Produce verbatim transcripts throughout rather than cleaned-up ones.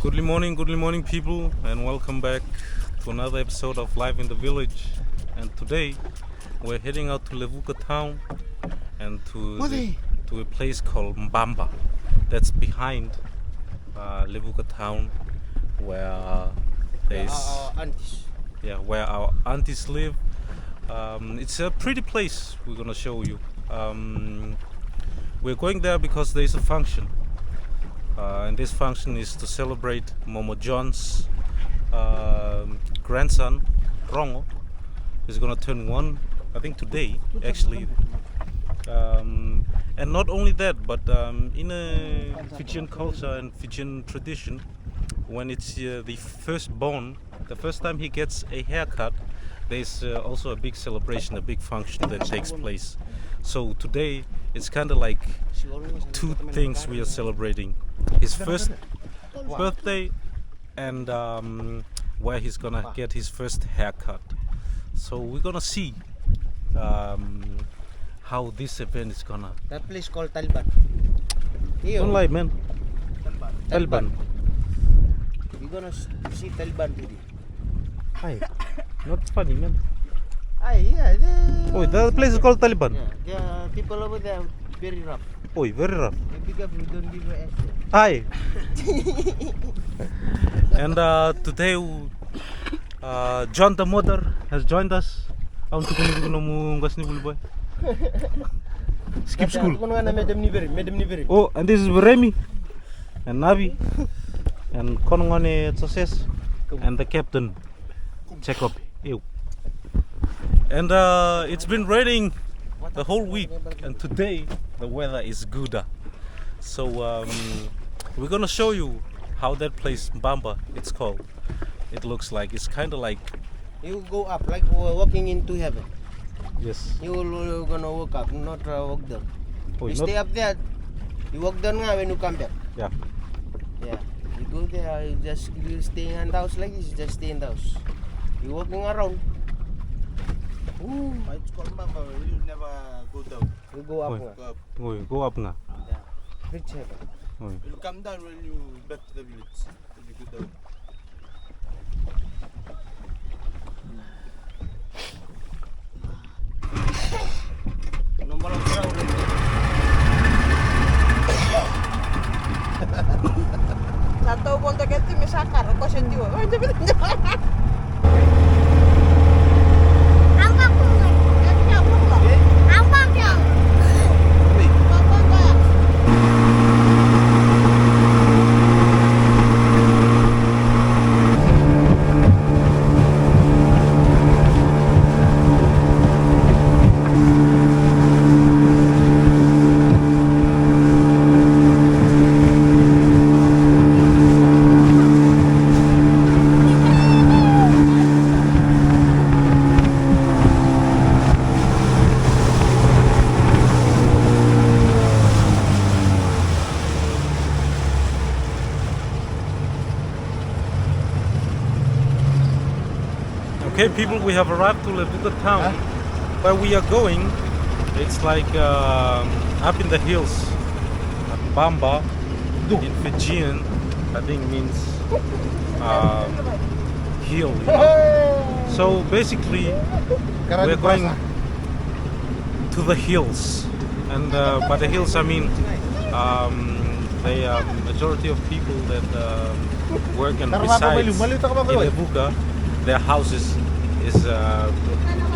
Good morning, good morning, people, and welcome back to another episode of Live in the Village. And today, we're heading out to Levuka town and to the, to a place called Mbamba. That's behind uh, Levuka town, where there's our aunties. Yeah, where our aunties live. Um, it's a pretty place we're gonna show you. Um, we're going there because there's a function, uh, and this function is to celebrate Momo John's um grandson, Rongo. He's gonna turn one, I think, today, actually. Um, and not only that, but um, in a Fijian culture and Fijian tradition, when it's uh, the firstborn, the first time he gets a haircut, there's uh, also a big celebration, a big function that takes place. So today, it's kind of like two things we are celebrating: his first birthday and um, where he's gonna get his first haircut. So we're gonna see um, how this event is gonna. That place called Taliban. Don't lie, man. Taliban. Taliban. We're gonna s- see Taliban today. Hi. Not funny, man. Hi, yeah. The, oh, the place is called Taliban. Yeah, the people over there very rough. Oi, very rough. Be careful, don't give her extra. Hi. And uh, today, uh, John the mother has joined us. Au tukuni tukuna mu ngas ni buli boy. Skip school. Tukuna na madam ni very, madam ni very. Oh, and this is Remy and Navi and Konongone Joses and the captain. Check up. Ew. And uh, it's been raining the whole week, and today the weather is gooder. So um, we're gonna show you how that place Mbamba it's called. It looks like it's kind of like you go up like wa- walking into heaven. Yes. You will uh, gonna walk up, not uh, walk down. Oh, you not stay up there. You walk down now when you come back. Yeah. Yeah. You go there, you just you stay in the house like this, you just stay in the house. You walking around. Ooh. It's called Mbamba, you never go down. You go up. Oi. Nga. Go up. Oi, go up nga. Yeah. Reach heaven. Oi. You come down when you back to the village. Sa tou volta ke timi sa kara ko se tiwa. Okay, people, we have arrived to Levuka town. Huh? Where we are going, it's like um, up in the hills. Mbamba in Fijian, I think, means um, hill. You know? So basically, we're going to the hills, and uh, by the hills I mean um, the uh, majority of people that um, work and reside in Levuka, their houses is uh,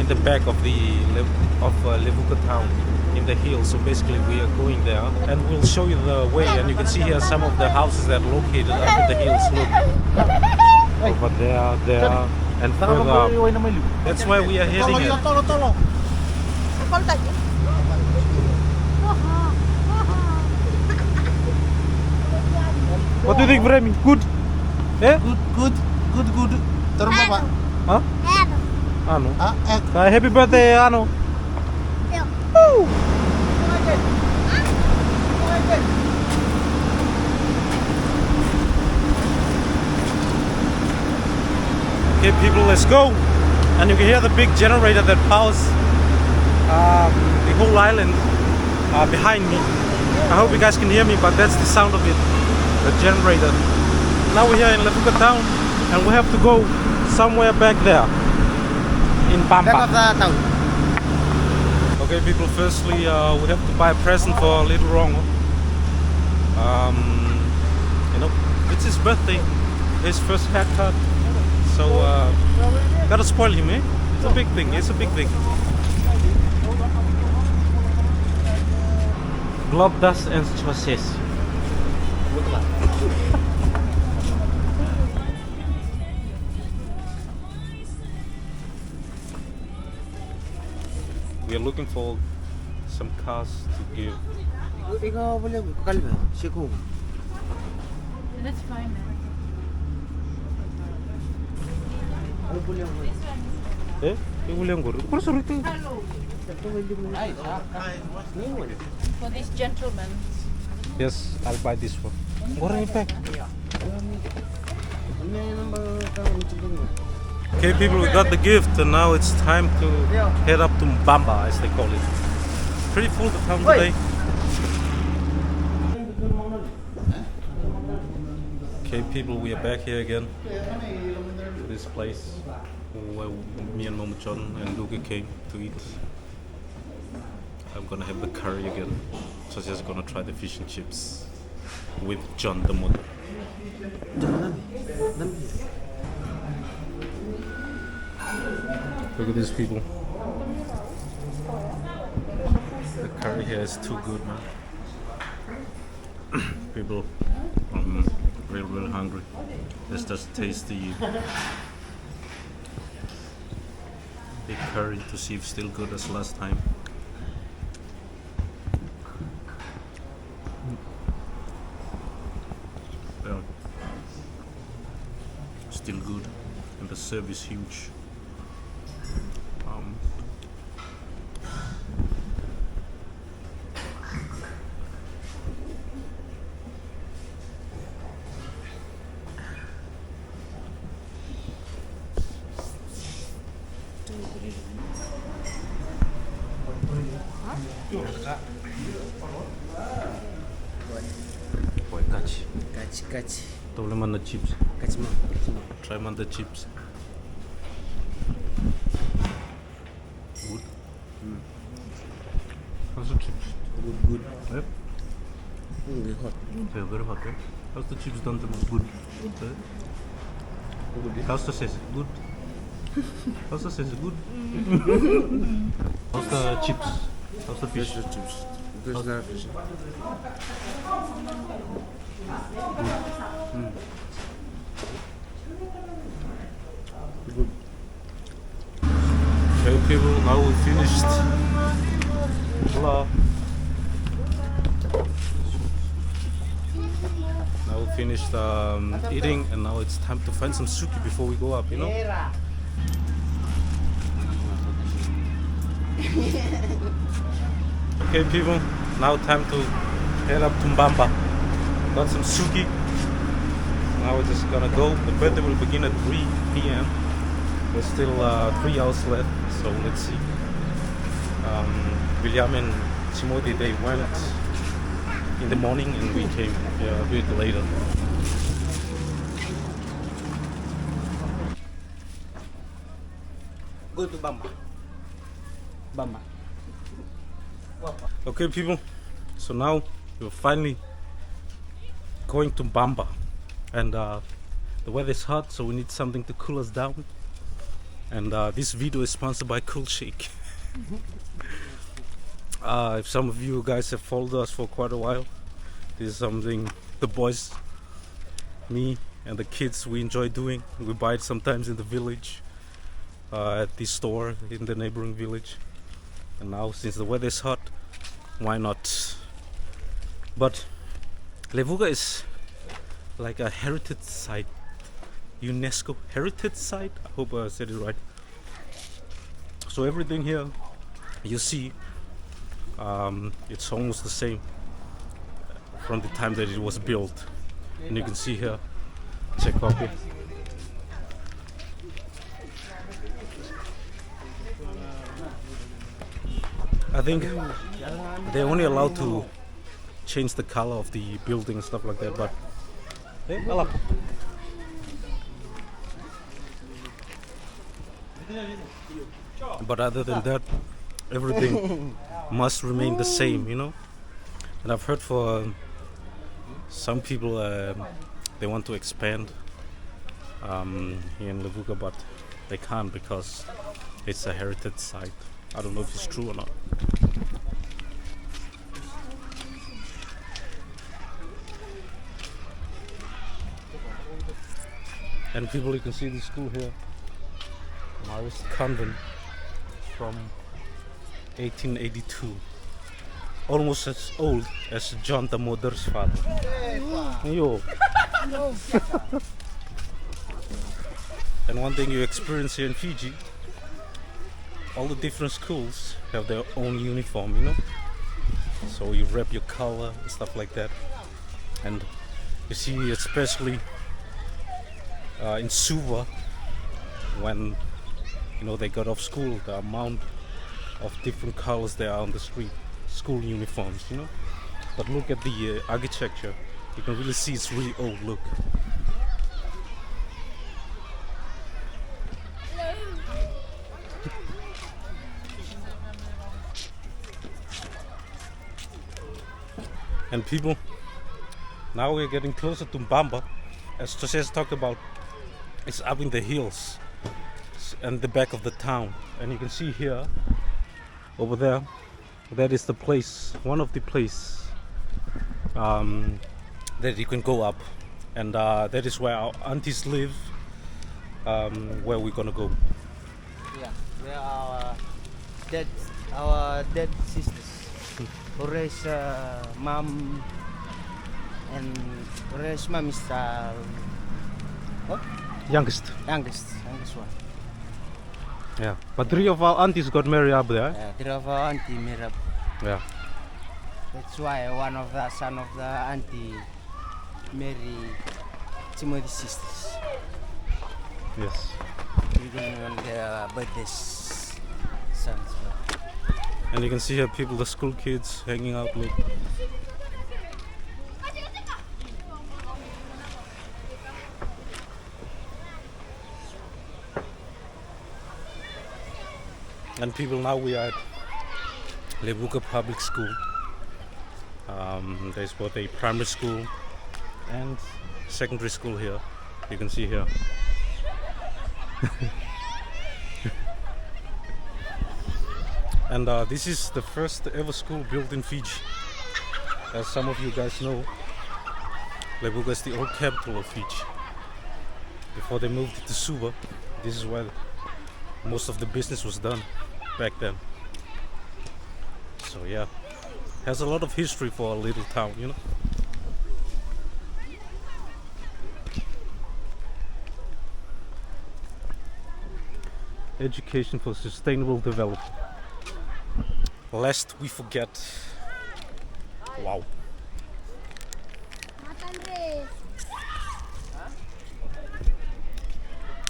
in the back of the Lev- of uh, Levuka town in the hills. So basically, we are going there, and we'll show you the way. And you can see here some of the houses that are located up in the hills. Look, over there, there, and further up. That's where we are heading at. What do you think, Remy? Good? Eh? Good, good, good, good. Terus apa? Hah? Ano? Ah, eh. Ah, happy birthday, Ano. Woo! Okay, people, let's go. And you can hear the big generator that powers um, the whole island uh, behind me. I hope you guys can hear me, but that's the sound of it, the generator. Now we're here in Levuka town, and we have to go somewhere back there in Bamba. Back of the town. Okay, people, firstly, uh, we have to buy a present for little Rongo. Um, you know, it's his birthday, his first haircut. So, uh, gotta spoil him, eh? It's a big thing, it's a big thing. Globe dust and sauces. We are looking for some cars to give. Iko boleh aku kalbe, siku. That's fine, man. Eh? Iko boleh aku. Kau suruh itu. For this gentleman. Yes, I'll buy this one. Goreng pack. Okay, people, we got the gift, and now it's time to head up to Mbamba, as they call it. Pretty full the town today. Okay, people, we are back here again to this place where me and Mama John and Luca came to eat. I'm gonna have the curry again. So just gonna try the fish and chips with John the Mother. Look at these people. The curry here is too good, man. People, I'm really, really hungry. Let's just taste the, the curry to see if it's still good as last time. Yeah. Still good, and the service huge. Um, Boy, catch. Catch, catch. Tau le mana chips. Catch ma, catch ma. Try mana chips. Good. Mm. How's the chips? Good, good. Yep. Mm, they're hot. They're very hot, eh? How's the chips done to me? Good. Eh? Good, eh? How's the sauce? Good. How's the sauce? Good. How's the chips? How's the fish? There's the chips. There's the fish. Good. Mm. Good. Okay, people, now we finished. Hello. Now we finished, um, eating, and now it's time to find some suki before we go up, you know? Okay, people, now time to head up to Mbamba. Got some suki. Now we're just gonna go. The birthday will begin at three p m. There's still, uh, three hours left, so let's see. Um, William and Timothy, they went in the morning and we came, yeah, a bit later. Go to Bamba. Bamba. Okay, people. So now we're finally going to Bamba, and, uh, the weather is hot, so we need something to cool us down. And, uh, this video is sponsored by Cool Shake. Uh, if some of you guys have followed us for quite a while, this is something the boys, me, and the kids, we enjoy doing. We buy it sometimes in the village, uh, at the store in the neighboring village. And now, since the weather is hot, why not? But Levuka is like a heritage site, UNESCO heritage site. I hope I said it right. So everything here you see, um, it's almost the same from the time that it was built. And you can see here, check up here. I think they're only allowed to change the color of the building and stuff like that. But, eh, ala. But other than that, everything must remain the same, you know. And I've heard for, um, some people, um, they want to expand, um, here in Levuka, but they can't because it's a heritage site. I don't know if it's true or not. And people, you can see the school here, Marist Convent, from eighteen eighty-two. Almost as old as John the Martyr's father. Yo. And one thing you experience here in Fiji, all the different schools have their own uniform, you know? So you wrap your collar and stuff like that. And you see, especially, uh, in Suva, when, you know, they got off school, the amount of different colors there are on the street, school uniforms, you know. But look at the, uh, architecture. You can really see it's really old. Look. And people, now we're getting closer to Bamba. As Jose talked about, it's up in the hills, s-, and the back of the town. And you can see here, over there, that is the place, one of the place, um, that you can go up. And, uh, that is where our aunties live, um, where we're gonna go. Yeah, we are our dead, our dead sisters. Who raise, uh, mom and who raise mom is, uh, what? Youngest. Youngest, youngest one. Yeah, but three of our aunties got married up there, eh? Yeah, three of our auntie married up. Yeah. That's why one of the son of the auntie marry Timothy sisters. Yes. Even on the birthdays, sons. And you can see here people, the school kids hanging out, look. And people, now we are at Levuka Public School. Um, there's both a primary school and secondary school here. You can see here. And, uh, this is the first ever school built in Fiji. As some of you guys know, Levuka is the old capital of Fiji. Before they moved to Suva, this is where most of the business was done back then. So yeah, has a lot of history for a little town, you know. Education for sustainable development. Lest we forget. Wow.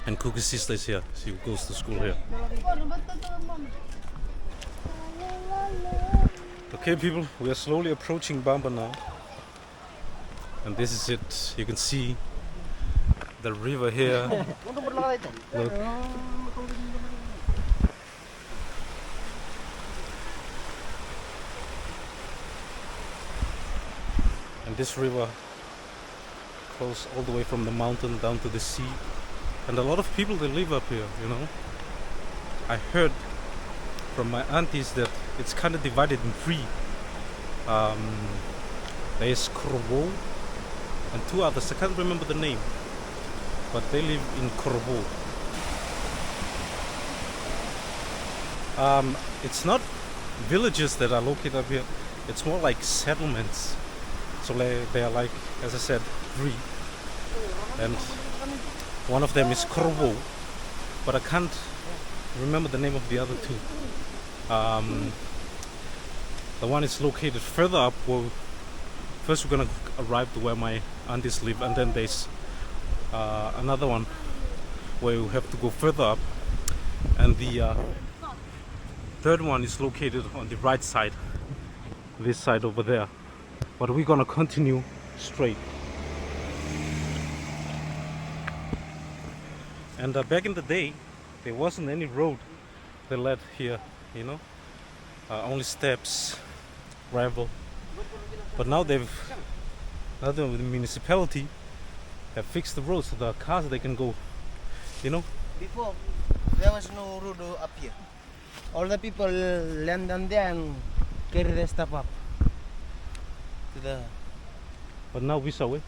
And Kuki's sister is here. She goes to school here. Okay, people, we are slowly approaching Bamba now. And this is it. You can see the river here. Look. And this river flows all the way from the mountain down to the sea. And a lot of people, they live up here, you know. I heard from my aunties that it's kind of divided in three. Um, there's Korovo and two others. I can't remember the name, but they live in Korovo. Um, it's not villages that are located up here. It's more like settlements. So, like, they are, like, as I said, three. And one of them is Korovo, but I can't remember the name of the other two. Um, the one is located further up. Well, first we're gonna arrive to where my aunties live, and then there's, uh, another one where we have to go further up, and the, uh, third one is located on the right side, this side over there. But we're gonna continue straight. And uh, back in the day, there wasn't any road that led here, you know, uh, only steps, gravel. But now they've, now the municipality have fixed the road so the cars, they can go, you know. Before, there was no road up here. All the people land down there and carry the stuff up to the. But now we saw it.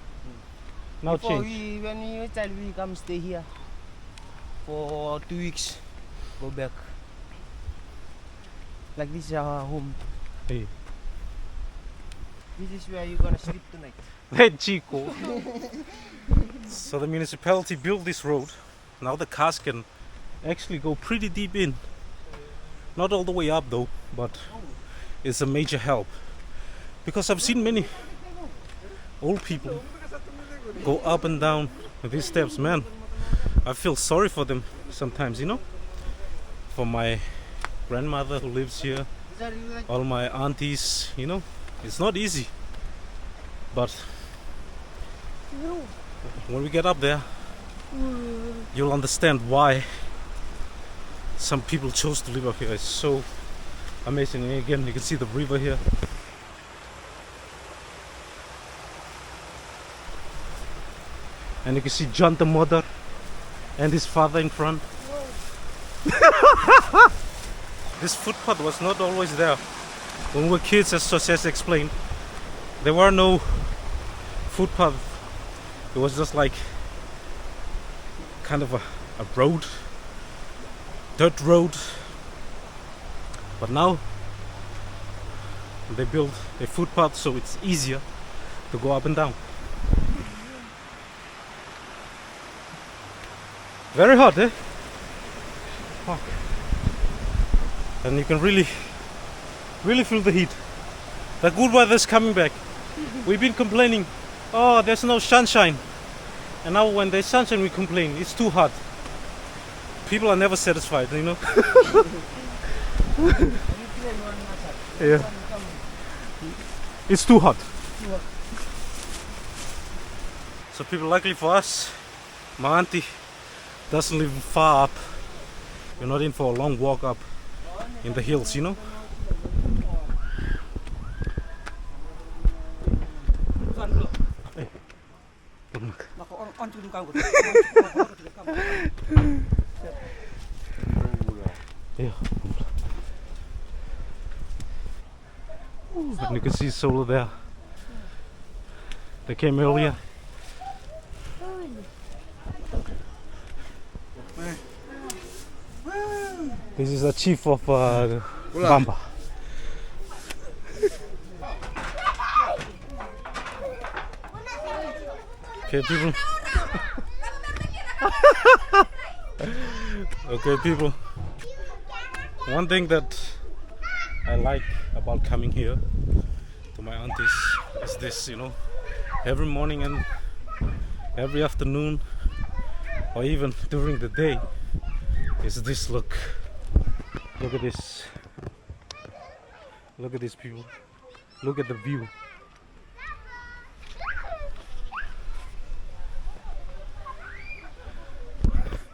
Now before change. We, when we were child, we come stay here for two weeks, go back. Like this is our home. Hey. This is where you're gonna sleep tonight. Hey, Chico. So the municipality built this road. Now the cars can actually go pretty deep in. Not all the way up though, but it's a major help. Because I've seen many old people go up and down these steps, man. I feel sorry for them sometimes, you know? For my grandmother who lives here, all my aunties, you know? It's not easy. But when we get up there, you'll understand why some people chose to live up here. It's so amazing. And again, you can see the river here. And you can see John the mother and his father in front. This footpath was not always there. When we were kids, as Jose explained, there were no footpath. It was just like kind of a, a road, dirt road. But now they build a footpath so it's easier to go up and down. Very hot, eh? Fuck. And you can really, really feel the heat. The good weather is coming back. We've been complaining, "Oh, there's no sunshine." And now when there's sunshine, we complain. It's too hot. People are never satisfied, you know? Yeah. It's too hot. So people, luckily for us, my auntie doesn't live far up. You're not in for a long walk up in the hills, you know? Hey. Yeah. And you can see solar there. They came earlier. This is the chief of uh, Bamba. Okay, people. Okay, people. One thing that I like about coming here to my aunties is this, you know, every morning and every afternoon, or even during the day, is this look. Look at this. Look at these people. Look at the view.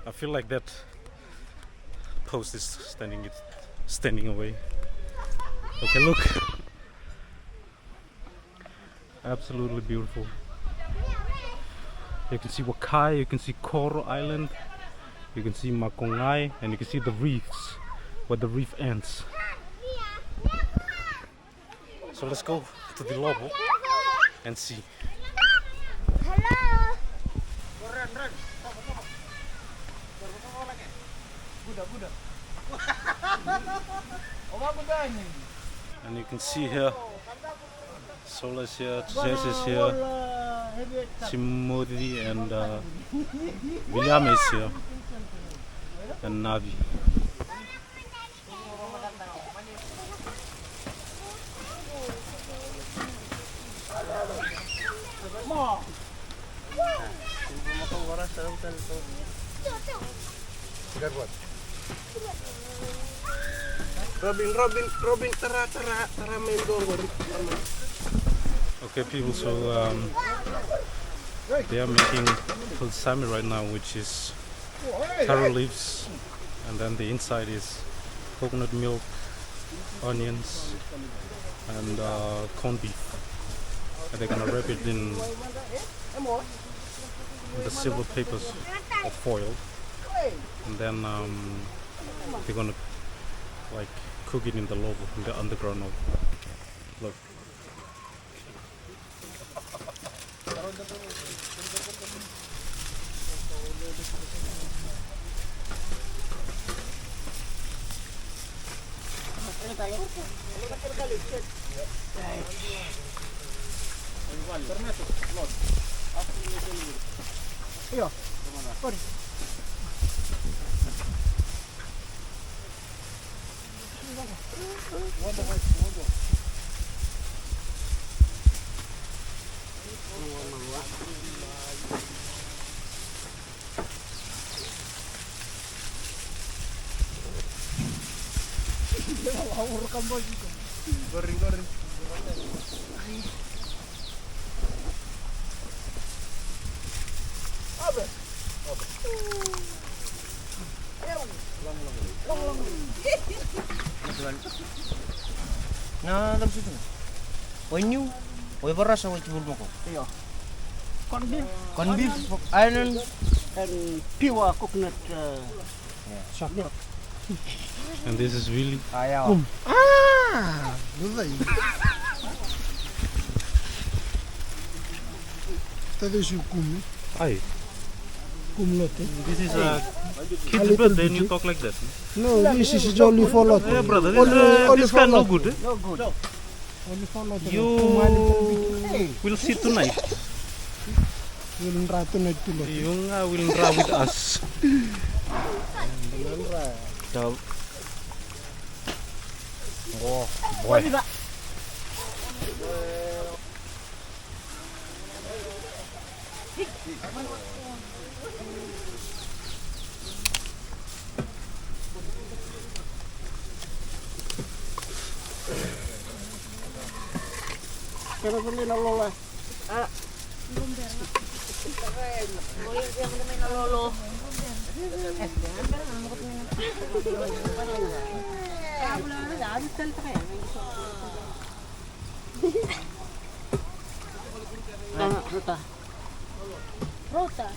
I feel like that post is standing it standing away. Okay, look. Absolutely beautiful. You can see Wakai, you can see Koro Island, you can see Makongai, and you can see the reefs where the reef ends. So let's go to the lobo and see. Hello. And you can see here, Sola is here, Jess is here, Timothy and uh, William is here, and Navi. Robin, Robin, Robin, tara, tara, tara, main door, Robin. Okay, people, so um, they are making pulsami right now, which is taro leaves, and then the inside is coconut milk, onions, and uh, corned beef. And they're gonna wrap it in the silver papers or foil, and then um, they're gonna like cook it in the oven, in the underground oven. Look. Na cava soti? O i niu, o i varasa, o i tibulu mako. Io. Corned beef. Corned beef, onion. And pure coconut uh, milk. And this is really. Ah, yawa. Ah, dua cai. Tade si kumi. Ai. Kumi lote. This is a kid's birthday and you talk like that. No, this is only for lote. Yeah, brother, this, only, uh, only this for kind no lote. Good, eh? No good. Only for lote. You will see tonight. Will dra tonight tu lote. You nga will dra with us. Oh, boy. Kena vale na lola. Rota. Rota.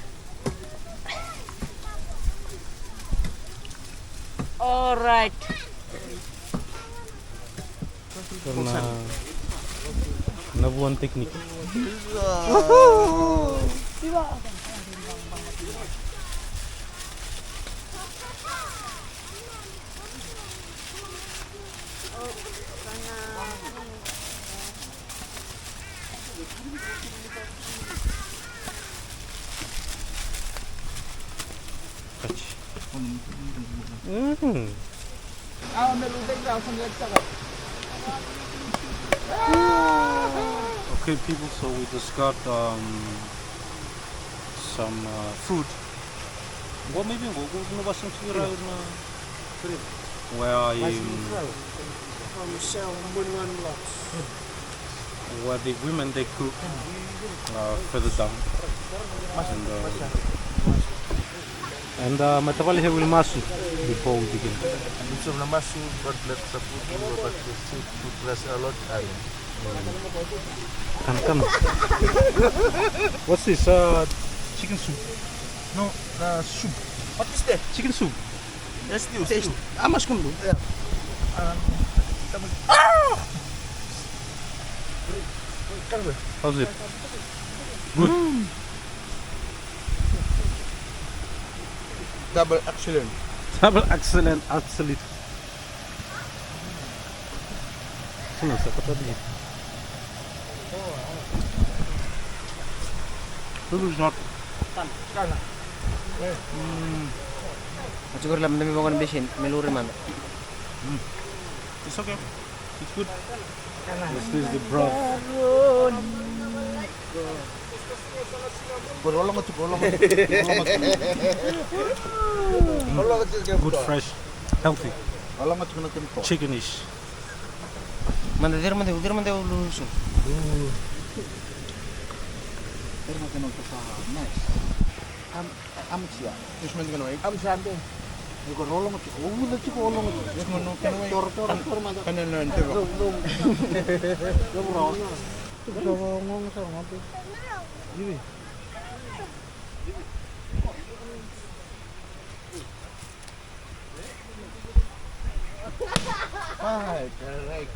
All right. Na, na vuan tekniki. Kaci. Mm. Okay, people, so we just got um, some uh, food. Qo maybe qo, qo na vasama tiko ira na. Where I, um, where the women they cook uh, further down. And, uh, and uh, my tavale here will masu before we begin. Use of na masu, God bless the food, God bless the food, bless a lot. Amen. Come, come. What's this? Uh, chicken soup? No, uh, soup. What is that? Chicken soup. Yes, stew, stew. Ah, mas kundu. Yeah. Um, double. Ah! How's it? Good. Mm. Double excellent. Double excellent, absolute. Sino sa kata di? Lulu is not. Mm. Oti kori la mada mi vangon bisin, mi luri mada. Mm. It's okay. It's good. This is the broth. Rolongo tu, rolongo tu. Good, fresh, healthy. Rolongo tu na tempo. Chicken ish. Manda dira, manda dira, manda ulu su. Pero no te no te sa nice. Am, am siya. Just meant to go away. Am siya de. Iko rolo mo tiko, uda tiko, rolo mo tiko. Just meant no can away. Toro, toro, toro, manda. Can I learn to go? No, no. No, bro. Tiko sa ngong sa ngong. Iwi. Ai, carai.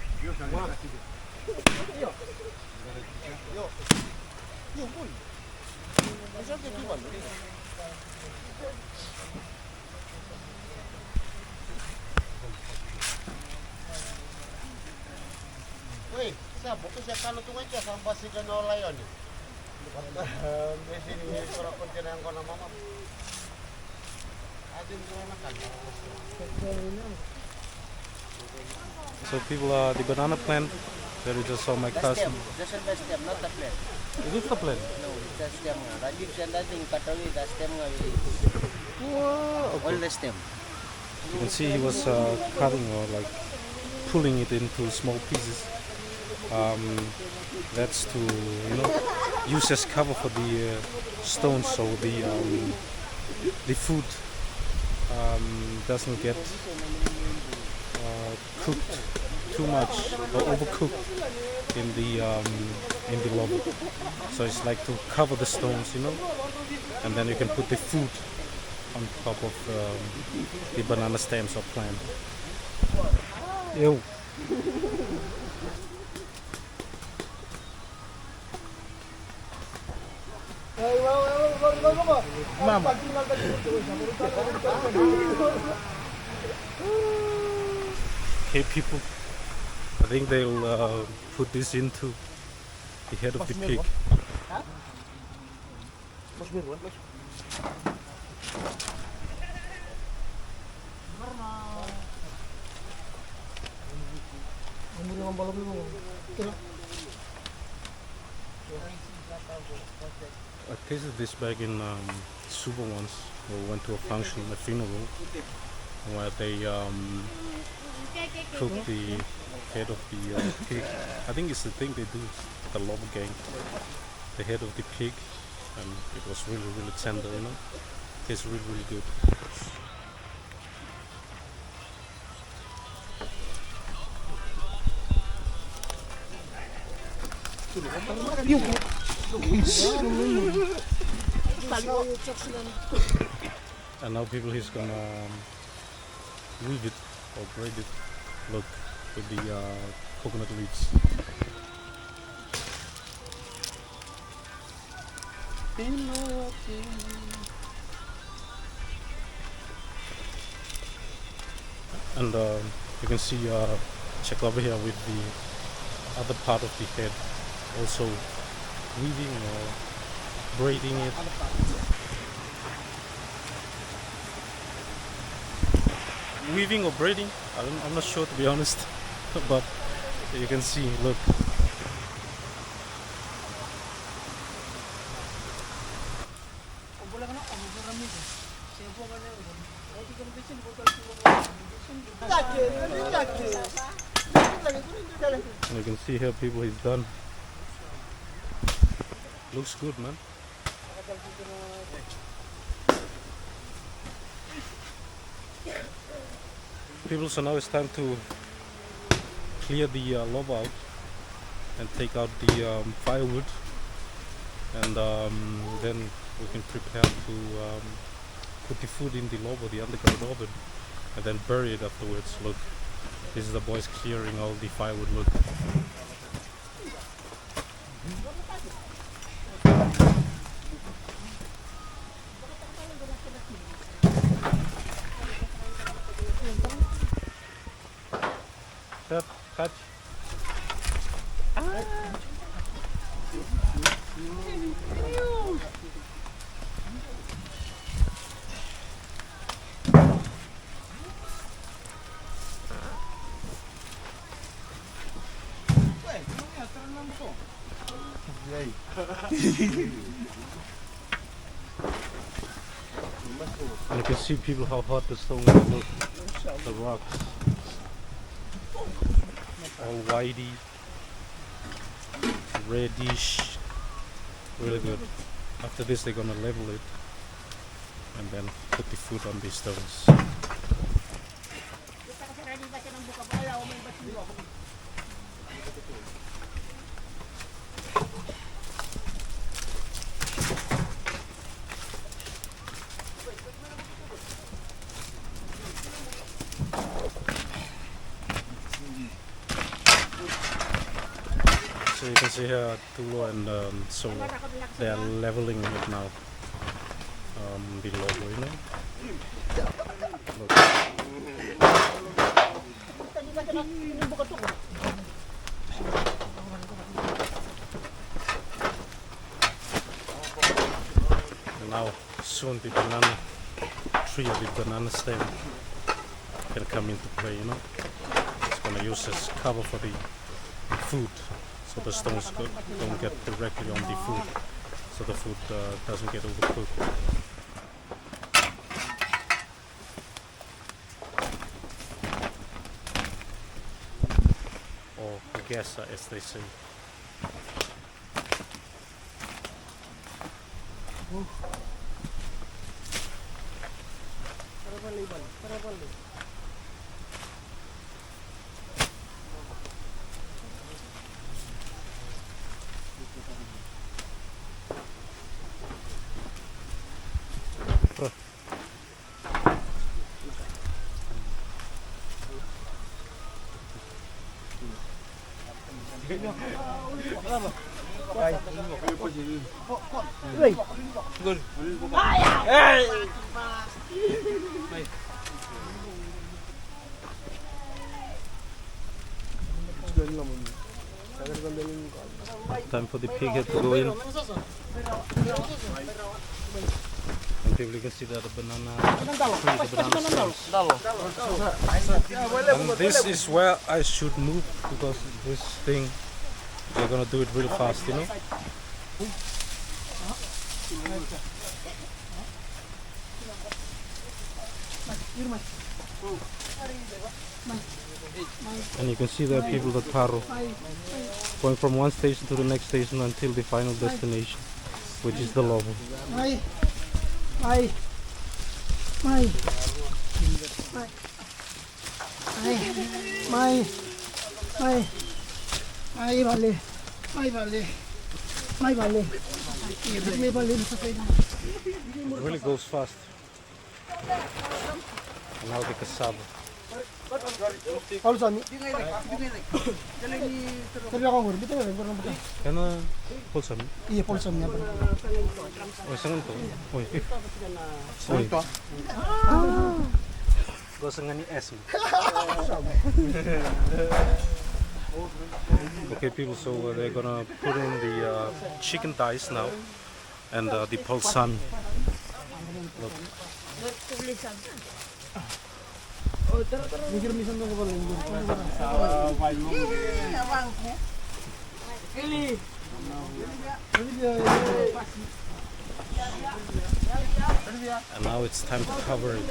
Oi, sa boto sa kalo tu ngai kia sa basika na o laioni. Vata, mesi ni kora kontena qo na mama. So people, uh, the banana plant that we just saw my cousin. That's the best stem, not the plant. Is this the plant? No, it's a stem. The leaves and that thing cut away, the stem. Whoa, okay. All the stem. You can see he was, uh, cutting or, like, pulling it into small pieces. Um, that's to, you know, use as cover for the, uh, stones, so the, um, the food, um, doesn't get, uh, cooked too much or overcooked in the, um, in the lava. So it's like to cover the stones, you know, and then you can put the food on top of, um, the banana stems or plant. Ew. Mama. Okay, people. I think they'll, uh, put this into the head of the pig. I tasted this back in, um, Suva once. We went to a function, a funeral, where they, um, cooked the head of the, uh, pig. I think it's the thing they do, the lava gang. The head of the pig, and it was really, really tender, you know. Tastes really, really good. And now people, he's gonna, um, weave it or braid it. Look, with the, uh, coconut leaves. And, uh, you can see, uh, check over here with the other part of the head, also weaving or braiding it. Weaving or braiding, I don't, I'm not sure, to be honest, but you can see, look. And you can see here, people, he's done. Looks good, man. People, so now it's time to clear the, uh, lava out and take out the, um, firewood, and, um, then we can prepare to, um, put the food in the lava, the underground oven, and then bury it afterwards. Look, this is the boys clearing all the firewood. Look. Stop, catch. And you can see, people, how hot the stone is. Look, the rocks, all whitey. Reddish, really good. After this, they're gonna level it and then put the food on these stones. So you can see here, Tulo and, um, Solo, they are leveling it now. Um, below, you know. Look. Now, soon the banana tree or the banana stem can come into play, you know. It's gonna use as cover for the food, so the stones go, don't get directly on the food, so the food, uh, doesn't get overcooked. Or kugesa, as they say. Time for the pig head to go in. And people, you can see that the banana tree, the banana stems. And this is where I should move, because this thing, they're gonna do it real fast, you know? And you can see there are people that paddle, going from one station to the next station until the final destination, which is the lovo. Mai. Mai. Mai. Mai. Mai. Mai. Mai vale. Mai vale. Mai vale. Mai vale. It really goes fast. Now the cassava. Paul Sami. Tadi aku ngurus, betul kan? Kurang betul. Kena Paul Sami? Iya, Paul Sami apa? Oh, sangan tu. Oh, eh. Sangan tu. Kau sangan ni es. Okay, people, so, uh, they're gonna put in the, uh, chicken thighs now. And, uh, the Paul Sami. Look. And now it's time to cover it.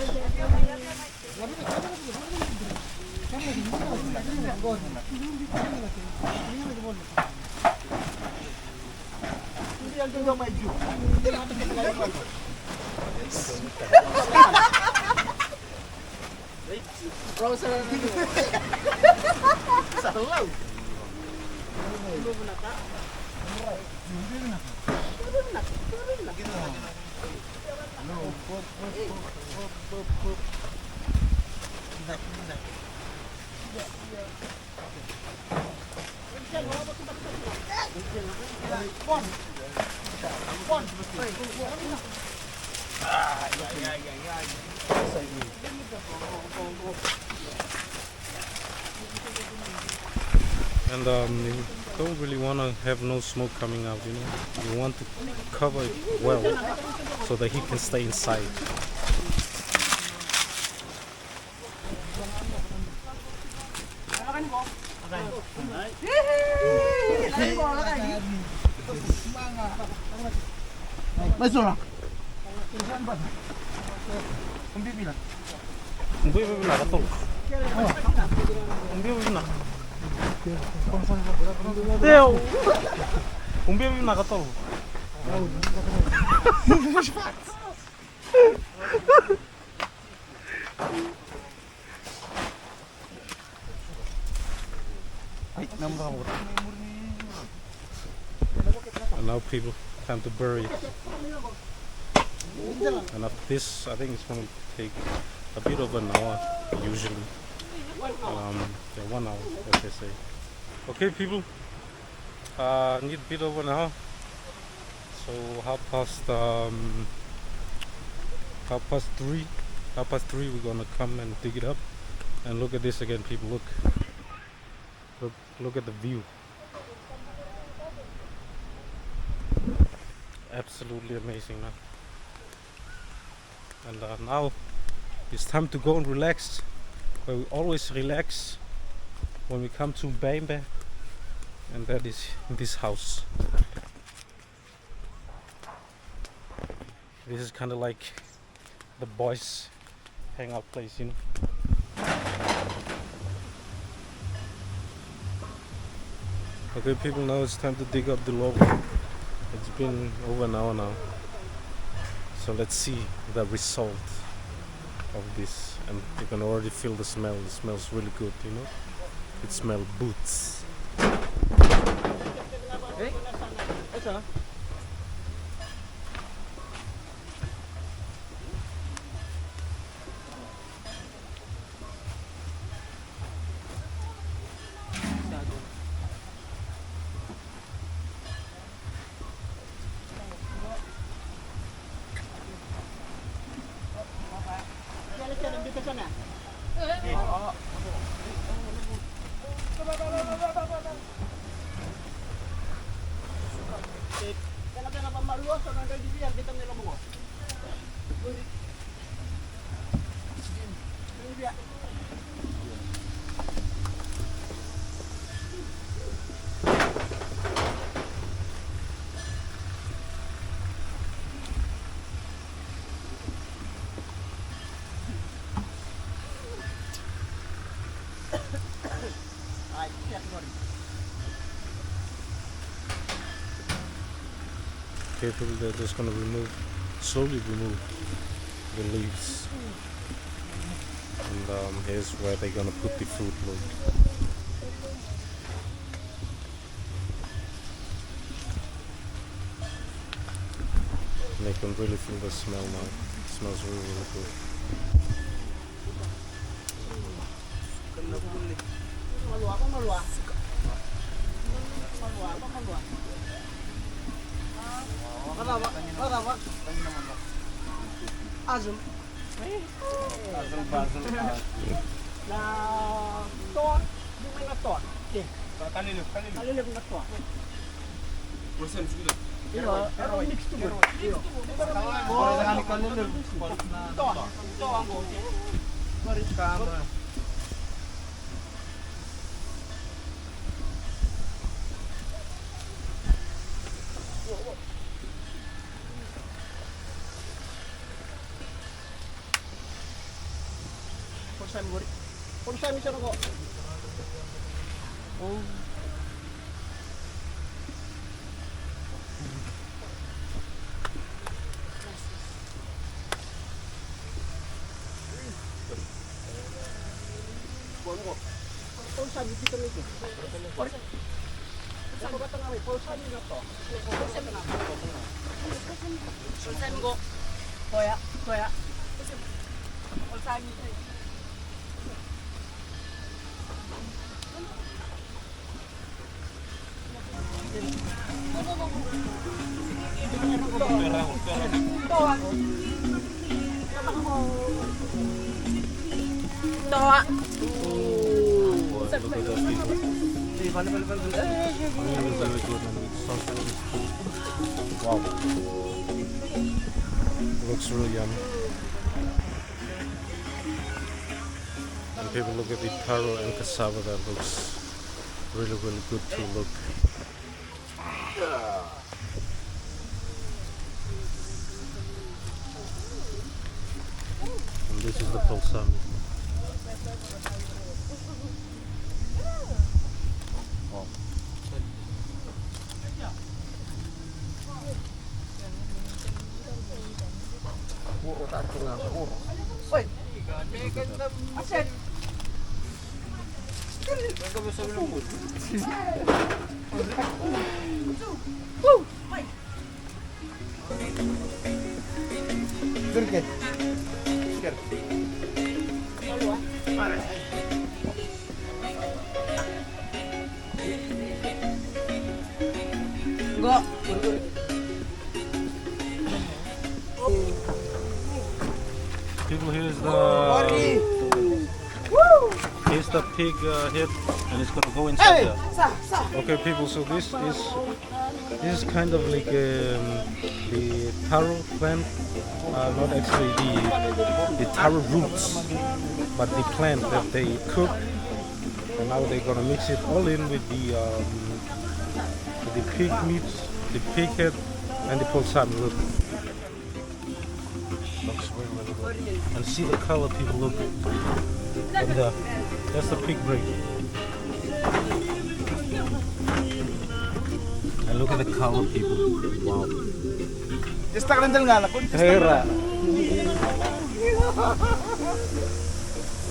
And, um, you don't really want to have no smoke coming out, you know. You want to cover it well so the heat can stay inside. Mai sora. Umbi vila. Umbi vila ka tolu. Umbi vila. Teu. Umbia vinaka tolu. And now, people, time to bury it. And after this, I think it's gonna take a bit of an hour, usually. Um, yeah, one hour, as they say. Okay, people, uh, need a bit of an hour. So half past, um, half past three, half past three, we're gonna come and dig it up. And look at this again, people. Look, look, look at the view. Absolutely amazing, man. And uh, now it's time to go and relax, where we always relax when we come to Bemba, and that is in this house. This is kind of like the boys' hangout place, you know. Okay, people, now it's time to dig up the lobo. It's been over an hour now. So let's see the result of this. And you can already feel the smell. It smells really good, you know. It smells boots. Carefully, they're just gonna remove, slowly remove the leaves. And um, here's where they're gonna put the food, look. And they can really feel the smell now. It smells really, really good. Azul. Azul, azul. Na toa, dua mai na toa. Ke? Kalelevu, kalelevu. Kalelevu na toa. Io, era mix tu. Io. Toa, toa qo. Kama. Polusami qori. Polusami sara qo. Oh. Polusami qo. Polusami qo. Koya, koya. Polusami. Toa. Look at those people. Really, really good, man. It sounds really good. Wow. Looks really yummy. And people, look at the taro and cassava that looks really, really good to look. And this is the polusami. People, here's the here's the pig uh, head, and it's gonna go inside there. Okay, people. So this is this is kind of like um, the taro plant, uh, not actually the the taro roots, but the plant that they cook, and now they're gonna mix it all in with the um, with the pig meat, the pig head, and the balsamic. Look. Looks really, really good. And see the color, people, look. And uh, that's the pig brain. And look at the color, people. Wow. Hera.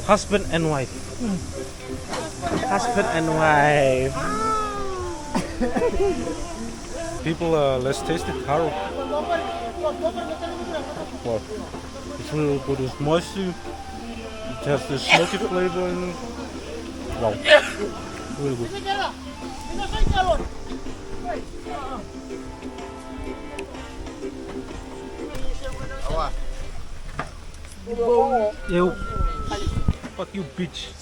Husband and wife. Husband and wife. People, uh, let's taste the taro. Wow. It's really good. It's moisty. It has the smoky flavor in it. Wow. Really good. Ew. Fuck you, bitch.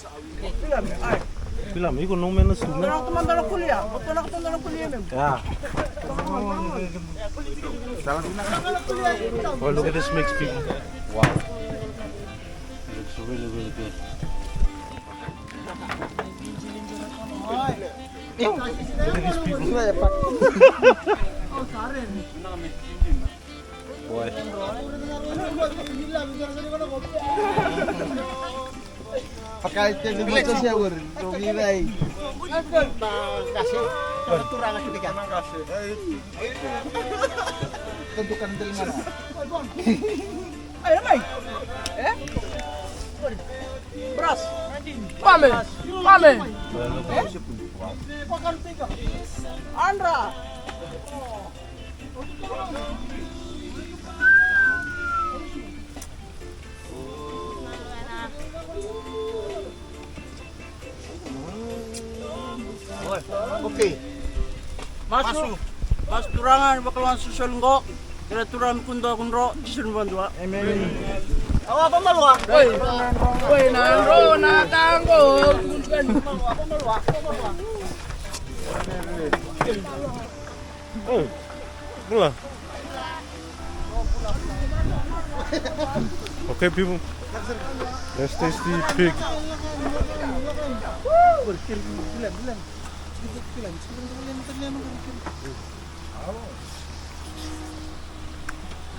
Bila me iko no mena su me. Ya. Oh, look at this mix, people. Wow. It looks really, really good. Ew. Look at these people. Boy. Pakai tele moto se wori, to vi vai. Kasi, turaga kita kan. Tentukan tele mana. Ayo mai. Eh? Bras. Pame. Pame. Eh? Andra. Okay. Masu. Masu. Masu turaga ni vakalou na solisoli qo. Kei na turaga ni kudua kudro, Jisu ni vadua. Amen. Awa, vamalua. Oi. Oi, na dro, na ka qo. Oi, bula. Okay, people. Let's taste the pig.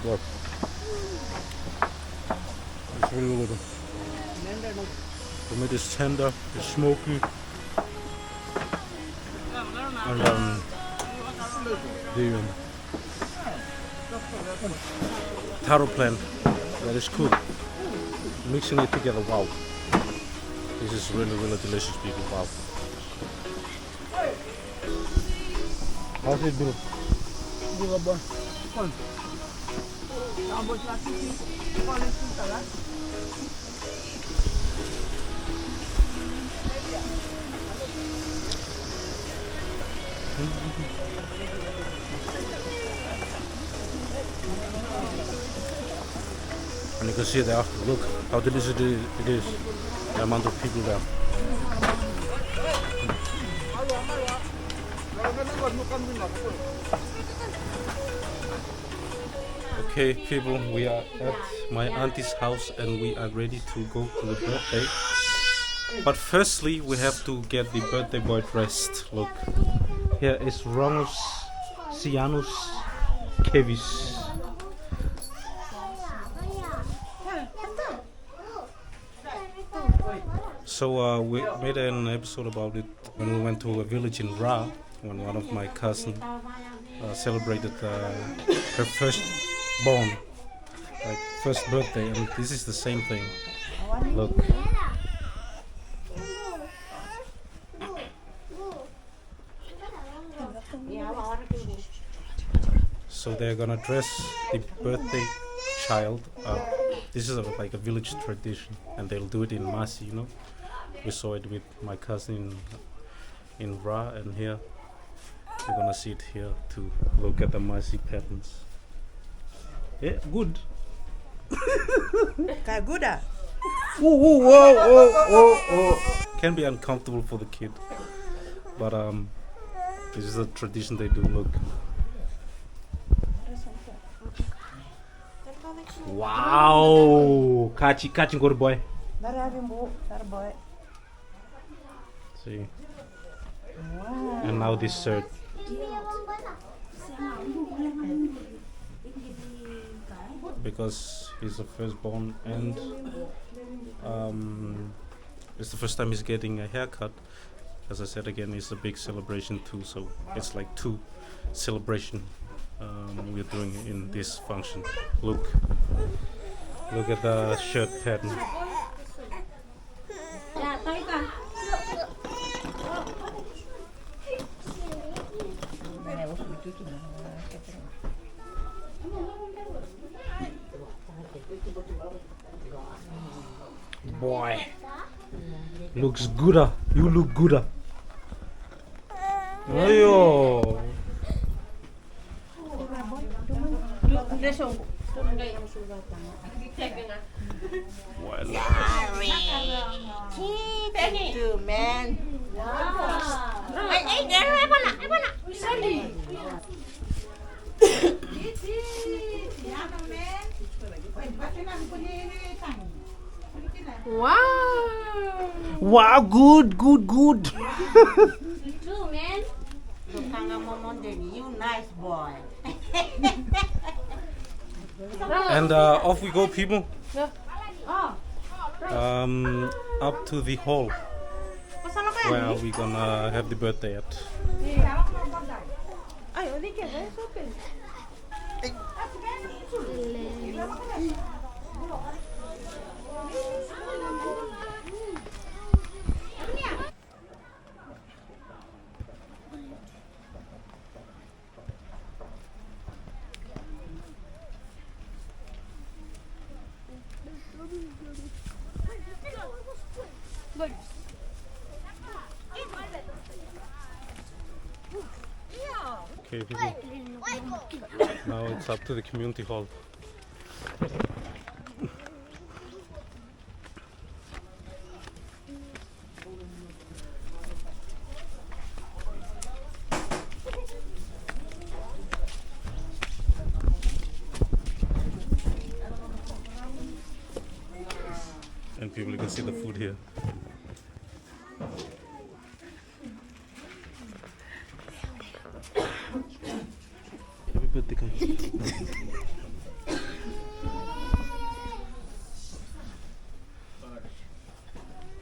Look. It's really good. The meat is tender, it's smoky. And um, the um, taro plant that is cooked, mixing it together. Wow, this is really, really delicious, people. Wow. How's it, bro? Good, bro. Fun. And you can see there, look how delicious it is, the amount of people there. Okay, people, we are at my auntie's house and we are ready to go to the birthday. But firstly, we have to get the birthday boy dressed. Look, here is Rongos Sianus Kevis. So uh, we made an episode about it when we went to a village in Ra, when one of my cousin uh, celebrated uh, her first born. Like, First birthday, and this is the same thing. Look. So they're gonna dress the birthday child up. This is a, like a village tradition, and they'll do it in Masi, you know. We saw it with my cousin in Ra, and here we're gonna see it here to look at the Masi patterns. Yeah, good. Ka guda. Ooh, ooh, whoa, oh, oh, oh. Can be uncomfortable for the kid, but um, this is a tradition they do. Look. Wow, kachi, kachi, good boy. Naravi bu, naravi boy. See. Wow. And now this shirt. Because he's the firstborn and um, it's the first time he's getting a haircut. As I said again, it's a big celebration too. So it's like two celebration um, we're doing in this function. Look, look at the shirt pattern. Boy, looks gooder. You look gooder. Ayo. Larry. Teach it to, man. Hey, hey, hey, hey, hey, hey, hey. Wow. Wow, good, good, good. You too, man. Tukanga momondeni, you nice boy. And uh, off we go, people. Yeah. Oh. Um, up to the hall where we gonna have the birthday at. Ay, o di ke, it's open. Okay, people. Now it's up to the community hall. And people, you can see the food here. Happy birthday, guys.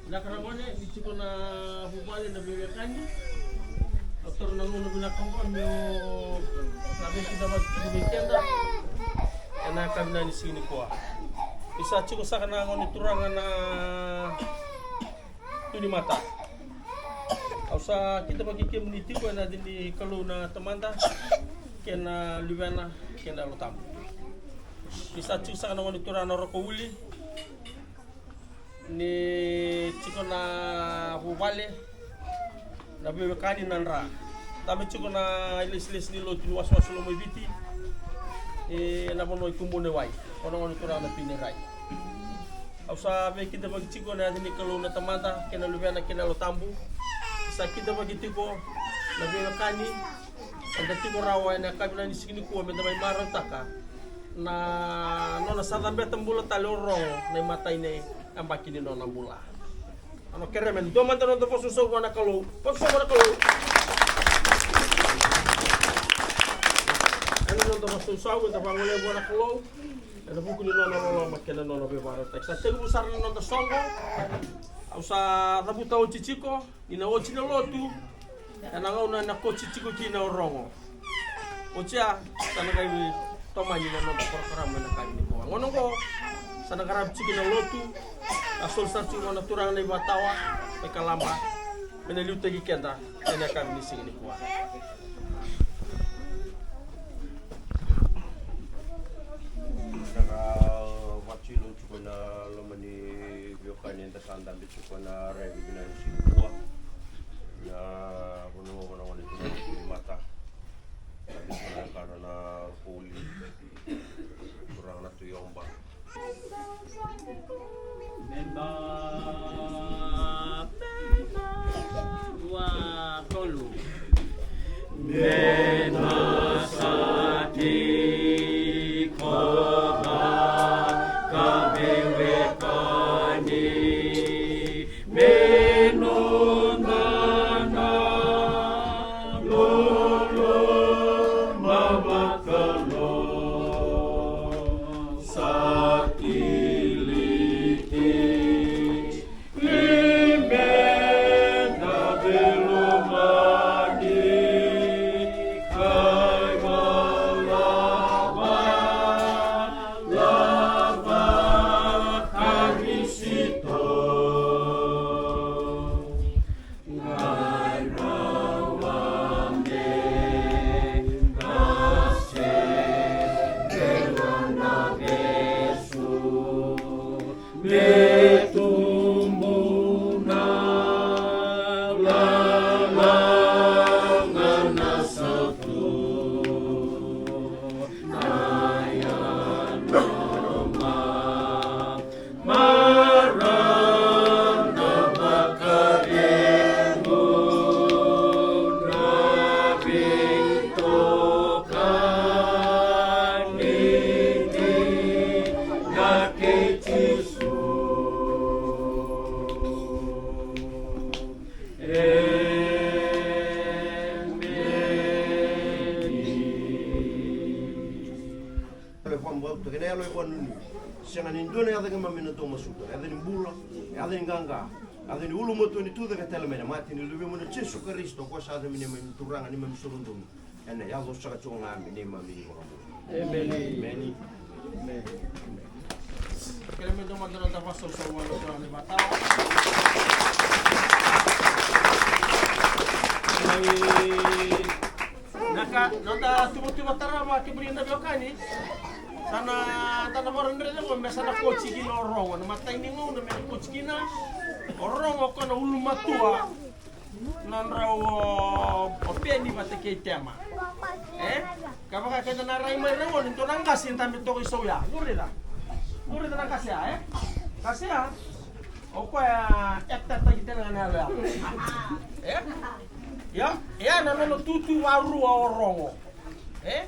Vinaka ragone, ni tiko na vuvale na veiwekani. Au taura na gauna vinaka oqo meu na veikidavaki tiko vei keda ena yakavi ni siga nikua. Ni sa tiko saka na gone turaga na tu ni mata. Au sa kidavaki kemuni tiko ena yaca ni Kalou na Tamada, kei na Luvena, kei na Yalo Tabu. Ni sa tiko saka na gone turaga na Rokouli, ni tiko na vuvale na veiwekani na dra. Tabe tiko na ilesilesi ni lotu ni wasewase loma i Viti, ena vanua i Kubuna i Wai, ko na gone turaga na Pine Rai. Au sa veikidavaki tiko ena yaca ni Kalou na Tamada, kei na Luvena, kei na Yalo Tabu. Sa kidavaki tiko na veiwekani, eda tiko rawa ena yakavi ni siga nikua meda mai marautaka na nona sa cabeta bula tale o Rogo na imatai ni yabaki ni nona bula. Au na kerea me dua mada na noda vakasausau vua na Kalou. Vakasausau vua na Kalou. Ena noda vakasausau, eda vagolea vua na Kalou ena vuku ni nona loloma kei na nona veivakarautaki. Sa tekivu sara na noda soqo. Au sa cavuta oti tiko ni na oti na lotu, ena gauna ena koti tiko kina o Rogo. Oti ya, sa na qai Tomani na noda porokaramu ena yakavi nikua. Gauna oqo sa na qaravi tiko na lotu, a soli sara tiko na turaga na iVatawa mai Kalaba me na liutaki keda ena yakavi ni siga nikua. Saka vatu i lou tiko na loma ni veiwekani eda sa dabe tiko na raivi vinaka ni siga nikua. Na vanua vanua ni tiko ni mata. Dabe tiko na kana na koli. Turaga na Tui Oba. Memba, memba, dua, tolu. Memba sa tiko vakaveiwekani. Me noda na loloma vakalo sa tiliti. Ni me da veilomani kai valava lava Karisito. Nai rawa me na se bela na vesu me tubu na lalaga na sautu. Na yaloma marau na vakarequ na veitokani na kei Jisu. Emeni. Yalo e vakabauta kei na yalo e vakanuinui. Sega ni dua na yaca keimami na dau masuta. Na yaca ni bula, na yaca ni qaqa, na yaca ni ulumatua ni tucake tale mai na mate ni Luvemuni o Jisu Karisito, ko sa yaca me neimami Turaga, neimami Isoro Donu. Ena yaco saka tiko ga me neimami iVakabula. Emeni. Emeni. Emeni. Kere me dua mada na noda vakasausau vua na Turaga na iVatawa. Mai na ka, noda tuvatuva tarava kemuni na veiwekani. Sa na, da na vakaraica qo me sa na koti kina o Rogo. Na imatai ni gauna me na koti kina o Rogo, ko na ulumatua. Na drau o, o Peni vata kei Tema. E? Ka vaka keda na rai mai Rogo ni dua na qase e dabe toka i sau ya. Qo raica. Qo raica na qase ya, e? Qase ya. O koya e tataki tale ga na yalo ya. E? Ia, ia na nona tutu varua o Rogo. E?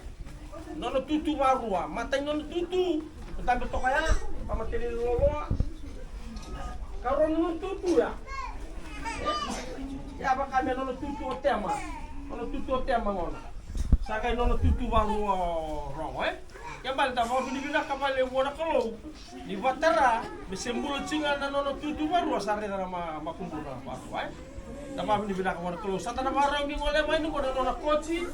Nona tutu varua, matai nona tutu, dabe toka ya, vakamateni loloa. Ka rua nona tutu ya. E? Ya vaka me nona tutu o Tema. Nona tutu o Tema gona. Sa qai nona tutu varua o Rogo, e? Ke bale da vakavinavinaka vale vua na Kalou. Ni vatara, me se bula tiko ga na nona tutu varua, sa raica na ma-, makubuna varua, e? Da vakavinavinaka vua na Kalou. Sa da na vakarau ni gole mai ni qo na nona koti.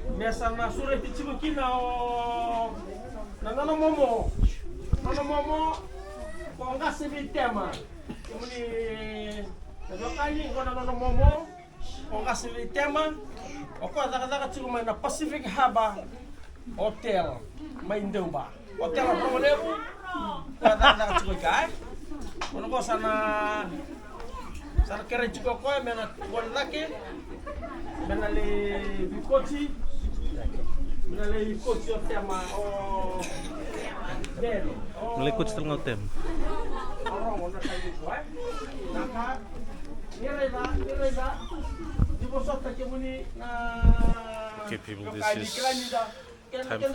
Me sa na sureti tiko kina o, na nona momo. Nona momo, ko qase vei Tema. Kemuni, na veiwekani, qo na nona momo. O qase vei Tema, o koya cakacaka tiko mai na Pacific Harbour Hotel mai Deuba. Hotel Rogo Levu, koya cakacaka tiko i kea. Koya qo sa na, sa na kerei tiko o koya me na gole cake, me na lai veikoti, me na lai veikoti o Tema, o Dero. Me lai koti tale ga o Tema. O Rogo na kai ni koya, e? Na ka, Ni raica, ni raica. Ni vosota kemuni na. Okay, people, this is time for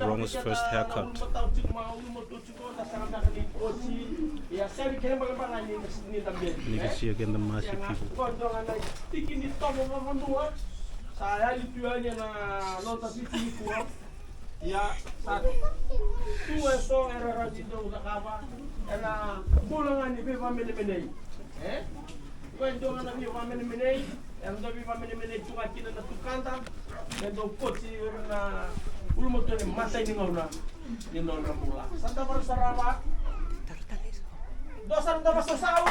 Rongo's first haircut. You can see again the Masi people. Sa yali tu yani na nota fiti ni kua. Ia, sa tu eso era rawa ni dau cakava ena bula ga ni veivakamenemenei. E? Ko e dua ga na veivakamenemenei, era dau veivakamenemenei tu ga kina na tukada, me dau koti ira na Ulumatua ni matai ni gauna ni nodra bula. Sa da vakarau sarava. Dua sara na davasausau.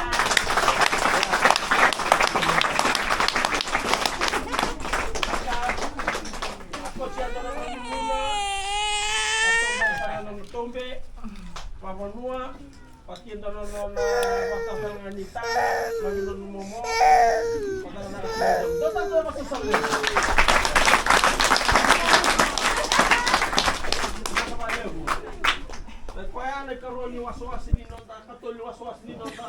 A koti a dua na nona vuna. A tobe sara na nona tobe. Vavanua. Pati e dua na nona vakasaga ni tara, mani nona momo. Vakasaga ni tara. Dua sa dua vakasaga. Na koya na ikarua ni wasewase ni noda, katolu ni wasewase ni noda.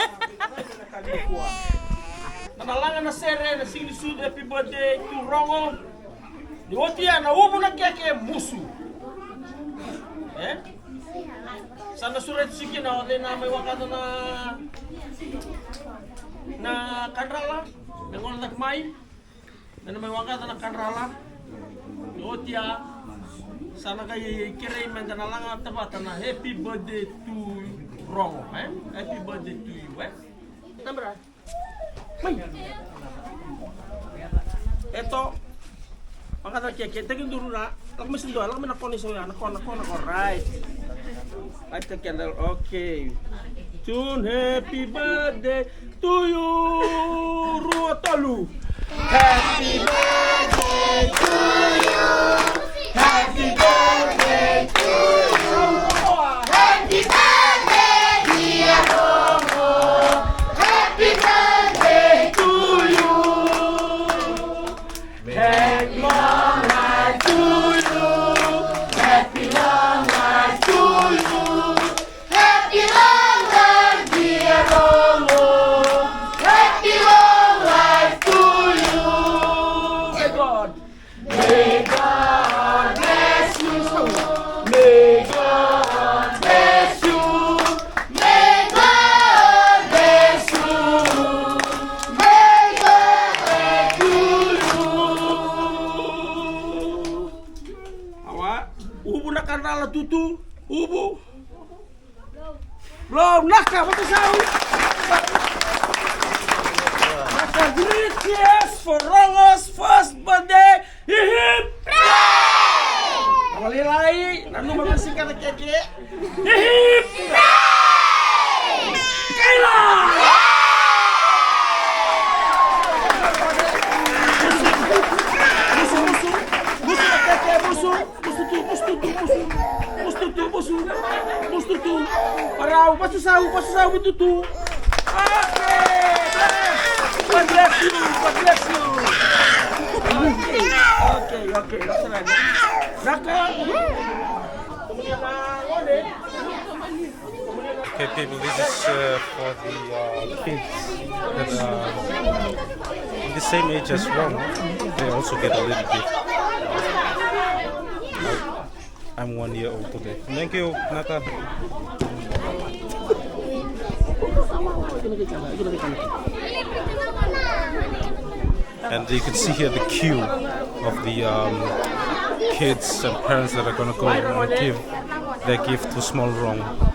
Na laga na sere, na sigi ni sucu, happy birthday to Rogo. Ni oti ya na uvu na keke musu. E? Sa na sureti tiko kina o cei na mai waqaca na, na kadrala. Me gona cake mai. Me na mai waqaca na kadrala. Ni oti ya sa na qai kerei me da na lagata vata na happy birthday to Rogo, e? Happy birthday to you, e? Nabra. Mai. Eto. Vakaca keke, tekiduru ra. Lako mai se dua, lako mai na kona, isa oya, na kona, kona, kona, right. Light the candle, okay. Tune, happy birthday to you, rua, tolu. Happy birthday to you. Happy birthday to you. Happy birthday, dear Rogo. Happy birthday to you. Happy long life to you. Happy long life to you. Happy long life, dear Rogo. Happy long life to you. May God, may God bless you. May God bless you. May God bless you. May God bless you. Awa, uvu na kadrala, tutu, uvu. Lo, naka, vakasausau. Naka, three cheers for Rogo's first birthday. Hip, hip. Awa lailai, nanuma me sika na keke. Hip, hip. Kaila. Musu, musu, musu na keke, musu. Musu tu, musu tu, musu. Musu tu, musu. Musu tu. Varau, vakasausau, vakasausau, musu tu. Okay, bless. God bless you, God bless you. Okay, okay, okay, that's right. Naka. Okay, people, this is, uh, for the, uh, kids that, uh, in the same age as Rogo. They also get a little gift. I, I'm one year old today. Thank you, Naka. And you can see here the queue of the, um, kids and parents that are gonna go and give their gift to small Rogo.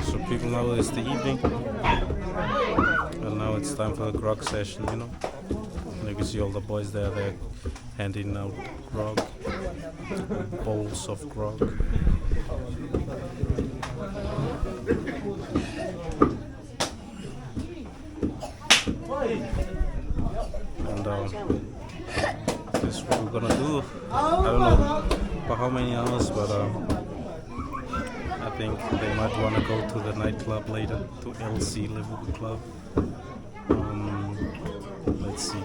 So people, now it's the evening, and now it's time for the grog session, you know. And you can see all the boys there, they're handing out grog, bowls of grog. And, uh, this is what we're gonna do. I don't know for how many hours, but, um, I think they might wanna go to the nightclub later, to L C Levuka Club. Um, let's see.